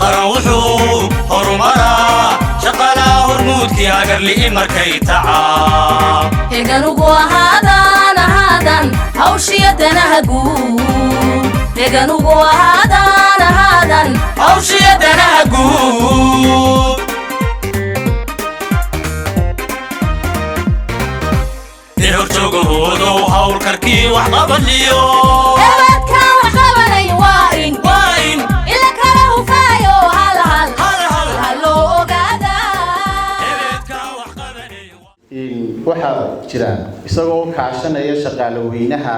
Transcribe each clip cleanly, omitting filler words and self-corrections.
Qaran wuxuu horumaraa shaqalaha hormuudkii hagarli'i markay tacaa. Heganugu ahaadaan ahaadan hawshiya danaha guud, heganugu ahaadaan ahaadan hawshiya danaha guud. Ee horjoogahoodow hawlkarkii wax qabadliyo Ewadkaan wax qabanay waa in waa in ila kala hufaayo hal hal hal hal hal loo ogaadaa. Ebeedkaan wax qabanay. Waxaa jira, isagoo kaashanaya shaqaalaweynaha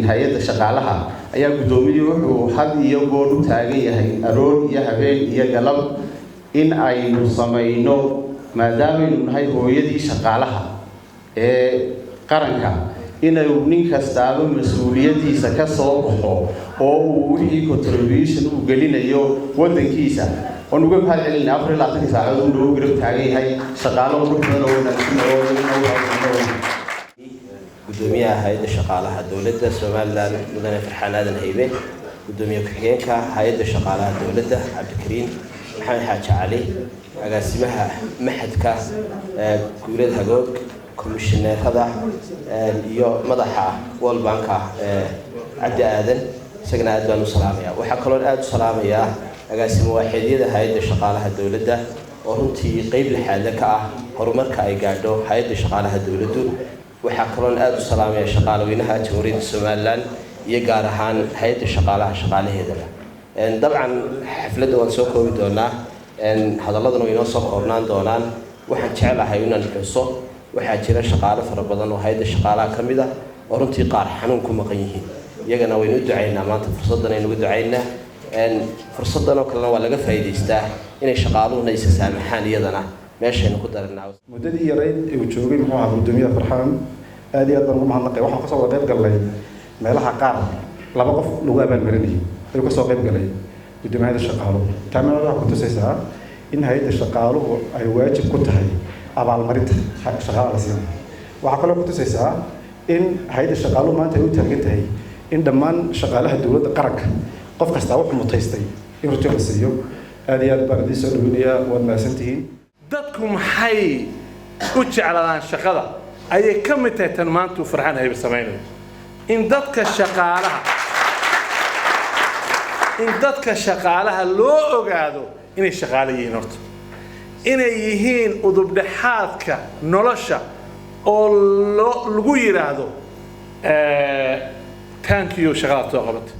hay-adda shaqaalaha, ayaa guddoomiyuhu wuxuu had iyo goor u taagan yahay aroor iyo habeen iyo galab in aynu samayno, maadaamaynu nahay hooyadii shaqaalaha ee qaranka, inuu nin kastaaba mas-uuliyaddiisa ka soo baxo oo uu wixii contribution uu gelinayo waddankiisa. Waan uga mahad celinay, 24-kii saacadood uu noogu garab taagan yahay. Shaqaalo qurux badan oo wanaagsan oo Gudoomiyaha hay-adda shaqaalaha dowladda Somaliland, mudane Farxaan Aadan Haybe, gudoomiye ku-xigeenka hay-adda shaqaalaha dowladda, Cabdikariin Maxamed Xaaji Cali, agaasimaha maxadka Guulad Hagoog, komishineerada iyo madaxa World Banka, Cabdi Aadan, isagana aad baan u salaamaya. Waxaa kaloon aada u salaamayaa agaasimo waaxeedyada hay-adda shaqaalaha dowladda oo runtii qeyb lixaadle ka ah horumarka ay gaadho hay-adda shaqaalaha dowladdu. Waxaa kaloon aada u salaamaya shaqaalaweynaha Jamhuuriyadda Somaliland iyo gaar ahaan hay-adda shaqaalaha shaqaalaheedaba. Dabcan xafladda waan soo koobi doonaa, hadaladuna way inoo soo koobnaan doonaan. Waxaan jeclahay inaan xuso, waxaa jira shaqaale fara badan oo hay-adda shaqaalaha ka mid ah oo runtii qaar xanuun ku maqan yihiin. Iyagana waynu u ducaynaa, maanta fursaddan aynu uga ducaynaa. Fursaddan oo kalena waa laga faa'iidaystaa inay shaqaaluhuna isa saamaxaan, iyadana meeshaynu ku daranaa. Muddadii yarayd ee uu joogay, muxuu ahaa, guddoomiyaha Farxaan, aad iyo aad baan ugu mahadnaqay. Waxaan kasoo wada qayb galnay meelaha qaar laba qof lagu abaalmarinayay ayuu kasoo qayb galay guddoomiyaha hay-adda shaqaaluhu. Taa macnaheedu waxay ku tusaysaa in hay-adda shaqaaluhu ay waajib ku tahay abaalmarinta shaqaalaha la siinayo. Waxaa kaloo ku tusaysaa in hay-adda shaqaaluhu maanta ay u taagan tahay in dhammaan shaqaalaha dowladda qaranka qof kastaa wuxuu mutaystay in runtii la siiyo. Aad iyo aad baan idiin soo dhaweynayaa, waad mahadsantihiin. Dadku maxay u jeclaadaan shaqada ayay ka mid tahay tan maanta uu Farxaan Haybe samaynayo, in dadka shaqaalaha loo ogaado inay shaqaale yihiin, horta inay yihiin udubdhexaadka nolosha, oo loo lagu yidhaahdo "Thank you, shaqadaad soo qabatay."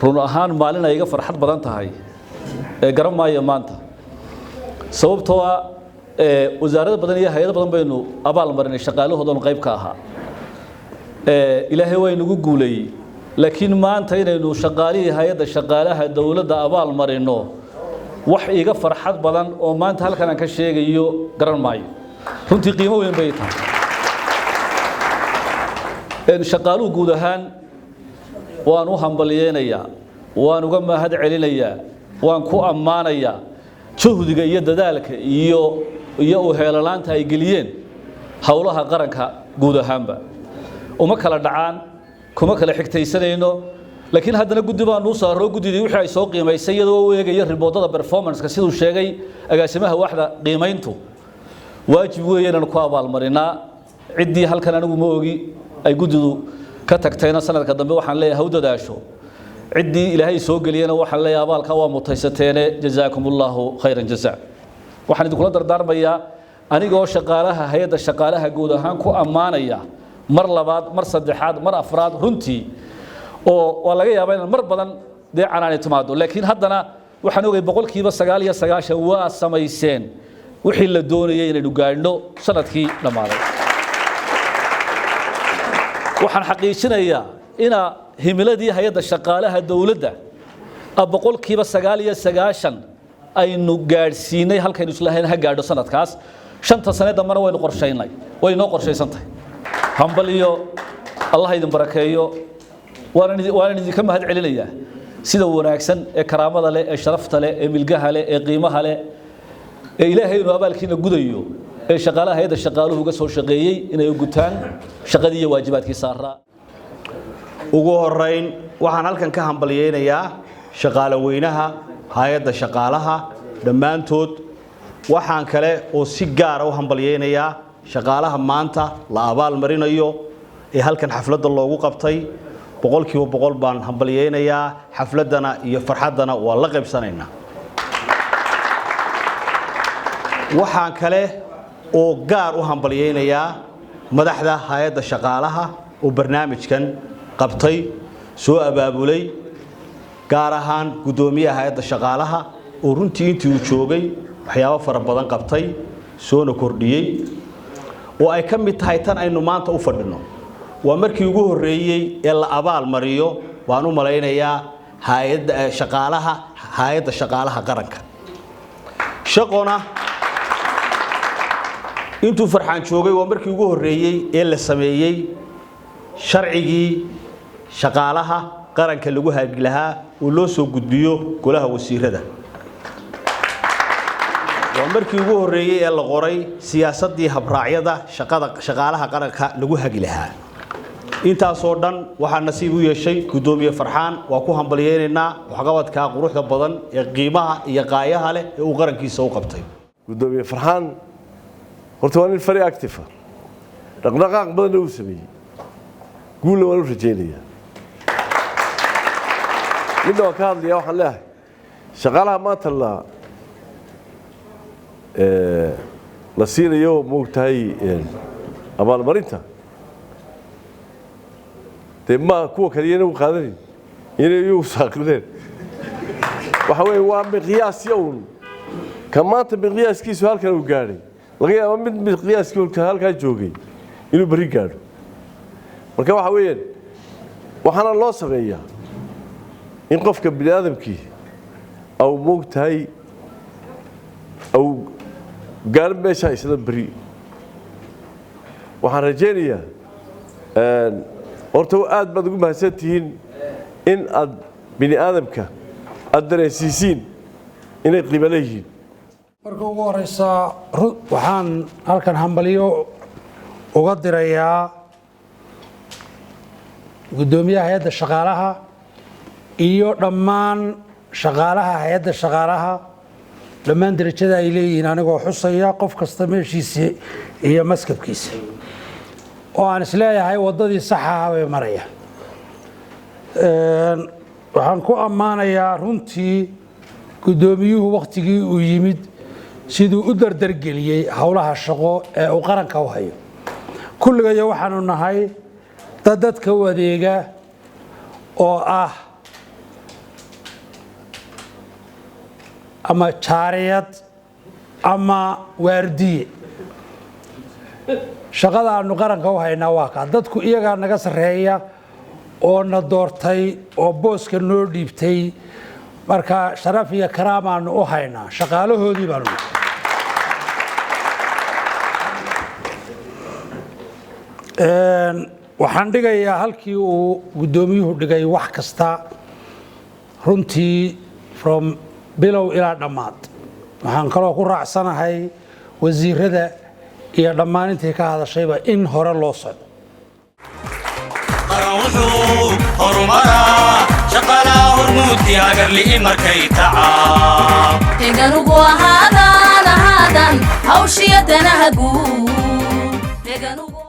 Run ahaan maalin ay iga farxad badan tahay ee garan maayo maanta, sababtoo ah wasaarado badan iyo hay-ado badan baynu abaal marinay shaqaalahoodan qayb ka ahaa. Ilaahay waa inagu guuleeyey, laakiin maanta inaynu shaqaalihii hay-adda shaqaalaha dowladda abaal marino, wax iga farxad badan oo maanta halkan aan ka sheegayo garan maayo. Runtii qiimo weyn bay tahay. Shaqaaluhu guud ahaan waan u hambalyeynayaa, waan uga mahad celinayaa, waan ku ammaanayaa juhdiga iyo dadaalka iyo u heelanaanta ay geliyeen howlaha qaranka guud ahaanba. Uma kala dhacaan, kuma kala xigtaysanayno, laakiin haddana guddi baan nuu saaro. Guddidii wixii ay soo qiimaysay, iyadoo u eegaya reportada performance-ka, siduu sheegay agaasimaha waaxda qiimayntu, waajib weeye inaanu ku abaalmarinaa. Ciddii halkan anigu ma ogi ay guddidu ka tagtayna, sanadka dambe waxaan leeyahay ha u dadaasho. Ciddii Ilaahay soo geliyena waxaan leeyahay abaalka waa mutaysateene, jazaakum Allahu khayran jazaa. Waxaan idinkula dardaarmayaa, anigoo shaqaalaha hay-adda shaqaalaha guud ahaan ku ammaanaya mar labaad, mar saddexaad, mar afraad, runtii oo waa laga yaabaa inaan mar badan dee canaani timaado, laakiin haddana waxaan ogay 99% waa samayseen wixii la doonayay inaynu gaadhno sanadkii dhammaaday. Waxaan xaqiijinayaa ina himiladii hay-adda shaqaalaha dowladda 99% aynu gaadhsiinay halkaynu islahayn ha gaadho sanadkaas. 5-ta sane dambena waynu qorshaynay, way inoo qorshaysan tahay. Hambal iyo Allah idin barakeeyo. Waanan idinka mahad celinayaa sida wanaagsan ee karaamada leh, ee sharafta leh, ee milgaha leh, ee qiimaha leh, ee Ilaahay inuu abaalkiina gudayo, ee shaqaalaha hay-adda shaqaaluhu uga soo shaqeeyey inay u gutaan shaqadii iyo waajibaadkii saaraa. Ugu horeyn waxaan halkan ka hambalyeynayaa shaqaale weynaha. Hay-adda shaqaalaha dhammaantood. Waxaan kale oo si gaara u hambalyeynayaa shaqaalaha maanta la abaal marinayo ee halkan xafladda loogu qabtay. 100% baan hambalyeynayaa, xafladdana iyo farxaddana waa la qaybsanaynaa. Waxaan kale oo gaar u hambalyeynayaa madaxda hay-adda shaqaalaha oo barnaamijkan qabtay, soo abaabulay, gaar ahaan guddoomiyaha hay-adda shaqaalaha oo runtii intii uu joogay waxyaabo fara badan qabtay, soona kordhiyey, oo ay ka mid tahay tan aynu maanta u fadhino. Waa markii ugu horreeyey ee la abaal mariyo, waan u malaynayaa, hay-adda shaqaalaha, hay-adda shaqaalaha qaranka. Shaqona intuu Farxaan joogay waa markii ugu horreeyey ee la sameeyey sharcigii shaqaalaha qaranka lagu hagi lahaa oo loo soo gudbiyo golaha wasiirada. Waa markii ugu horreeyey ee la qoray siyaasaddii habraacyada shaqada shaqaalaha qaranka lagu hagi lahaa. Intaasoo dhan waxaa nasiib u yeeshay guddoomiye Farxaan. Waa ku hambalyeynaynaa waxqabadkaa quruxda badan ee qiimaha iyo qaayaha leh ee uu qarankiisa u qabtay. Guddoomiye Farxaan horta waa nin very active ah, dhaqdhaqaaq badanna uu sameeyey, guulna waan u rajaynayaa. Midna waan ka hadlayaa, waxaan leeyahay shaqaalaha maanta la siinayo, moogtahay, abaalmarinta, dee ma kuwa kale iyana u qaadanin inay iyagu saaqideen. Waxa weeye waa miqyaasyo uun ka maanta miqyaaskiisu halkan uu gaadhay, laga yaabo mid miqyaaskii halkaa joogay inuu berri gaadho. Marka waxa weeyaan waxaana loo sameeyaa in qofka bini aadamkii au, moogtahay, au gaadho meeshaa isla berri. Waxaan rajaynayaa horta aad baad ugu mahadsan tihiin in aad bini aadamka aad dareensiisiin inay qiimo leeyihiin. Marka ugu horeysa, waxaan halkan hambalyo uga dirayaa guddoomiyaha hay-adda shaqaalaha iyo dhammaan shaqaalaha hay-adda shaqaalaha, dhammaan derajada ay leeyihiin, anigoo xusaya qof kasta meeshiisa iyo maskabkiisa, oo aan isleeyahay waddadii saxa ah bay maraya. Waxaan ku ammaanayaa runtii guddoomiyuhu wakhtigii uu yimid siduu u dardargeliyey howlaha shaqo ee uu qaranka u hayo. Kulligayo waxaanu nahay dad dadka u adeega oo ah ama jaariyad ama waardiye. Shaqada aanu qaranka u haynaa waa kaa. Dadku iyagaa naga sarreeya oo na doortay oo booska noo dhiibtay, marka sharaf iyo karaamaanu u haynaa, shaqaalahoodii baanu nahay. Waxaan dhigayaa halkii uu guddoomiyuhu dhigay wax kasta runtii, from bilow ilaa dhammaad. Waxaan kaloo ku raacsanahay wasiirada iyo dhammaan intii ka hadashayba in hore loo socdo. Qaran wuxuu horumaraa shaqalaa hormuudkii hagarli'i markay tacaa. Heganugu ahaadan ahaadan hawshiya danaha guud.